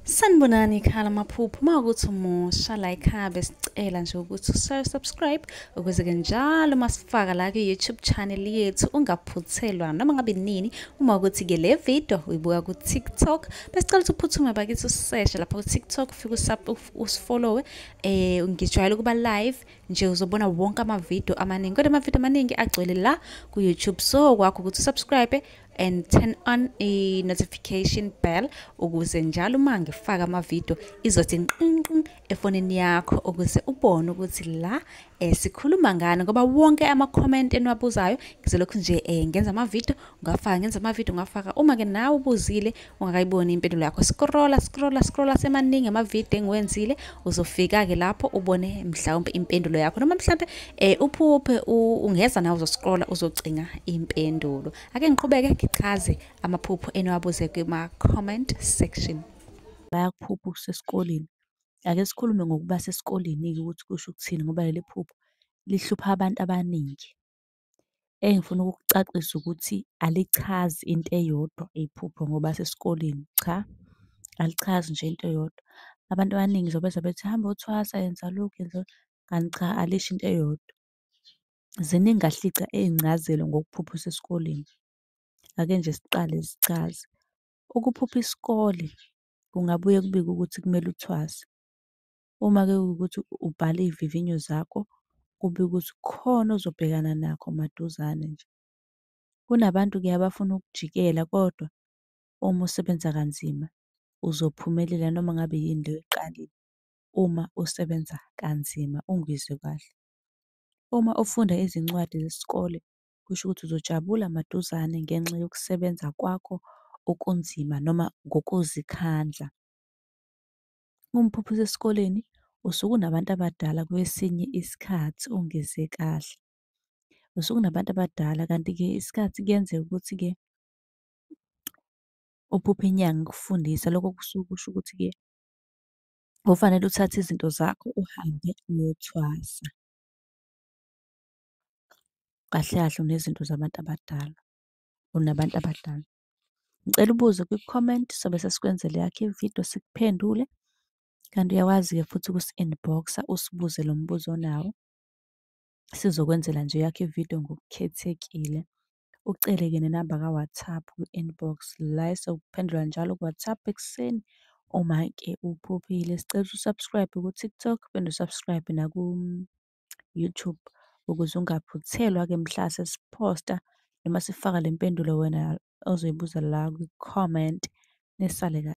Sanibonani ekhaya lamaphupho. Uma ukuthi umusha la ekhaya besicela nje ukuthi usubscribe ukuze-ke njalo masifaka la kwi-YouTube channel yethu ungaphuthelwa noma ngabe nini. Uma ukuthi-ke le video uyibuka ku-TikTok, besicela ukuthi uphuthume bakithi useshe lapha ku-TikTok, ufike usifollowe. Ngijwayele ukuba live nje, uzobona wonke amavidiyo amaningi, kodwa amavidiyo amaningi agcwele la ku-YouTube. So kwakho ukuthi usubscribe and turn on a notification bell ukuze njalo uma ngifaka amavidiyo izothi nqinqin efonini yakho, ukuze ubone ukuthi la sikhuluma ngani, ngoba wonke ama-comment eniwabuzayo ngizolokhu nje ngenza amavidiyo ngafaka, ngenza amavidiyo ngafaka. Uma-ke nawe ubuzile ungakayiboni impendulo yakho, scrolla scrolla scrolla, semaningi amavidiyo engiwenzile, uzofika-ke lapho ubone mhlawumbe impendulo yakho, noma mhlawumbe uphuphe ungeza nawe uzoscrolla uzocinga impendulo. Ake ngiqhubeke ngichaze amaphupho eniwabuze kuma-comment section. Bayakuphupha usesikoleni. Ake sikhulume ngokuba sesikoleni-ke ukuthi kusho ukuthini, ngoba leli phupho lihlupha abantu abaningi. Engifuna ukukucacisa ukuthi alichazi into eyodwa iphupho ngoba sesikoleni, cha, alichazi nje into eyodwa. Abantu abaningi uzobezwa bethi hamba uyothwasa, yenza lokhu, yenza lokhu, kanti cha, alisho into eyodwa. Ziningi ngahlica iy'ncazelo ngokuphupha usesikoleni. Ake nje siqale sichaze. Ukuphupha isikole kungabuye kubike ukuthi kumele uthwase. Uma-ke kuwukuthi ubhala iy'vivinyo zakho, kubika ukuthi kukhona ozobhekana nakho maduzane nje. Kunabantu-ke abafuna ukukujikela, kodwa uma usebenza kanzima uzophumelela noma ngabe yini le oyiqalile, uma usebenza kanzima, ungizwe kahle. Uma ufunda izincwadi zesikole, kusho ukuthi uzojabula maduzane ngenxa yokusebenza kwakho okunzima noma ngokuzikhandla. Uma uphupha usesikoleni usuke unabantu abadala kwesinye isikhathi, ungizwe kahle. Usuke unabantu abadala, kanti-ke isikhathi kuyenzeka ukuthi-ke uphuphe inyanga ikufundisa. Lokho kusuke kusho ukuthi-ke kufanele uthathe izinto zakho uhambe uyothwasa. Kahle kahle unezinto zabantu abadala, unabantu abadala. Ngicela ubuze kwi-comment, sobe sesikwenzela eyakho ividiyo sikuphendule. Kanti uyakwazi-ke futhi ukusi-inbox-a usibuze lo mbuzo onawo. Sizokwenzela nje eyakho ividiyo ngokukhethekile. Ucele-ke nenamba ka-WhatsApp kwi-inbox la esokuphendula njalo ku-WhatsApp ekuseni uma-ke uphuphile. Sicela ukuthi u-subscribe ku-TikTok, uphinde u-subscribe naku-YouTube ukuze ungaphuthelwa-ke mhla sesiphosta noma sifaka le mpendulo wena ozoyibuza la kwi-comment. Nisale kahle.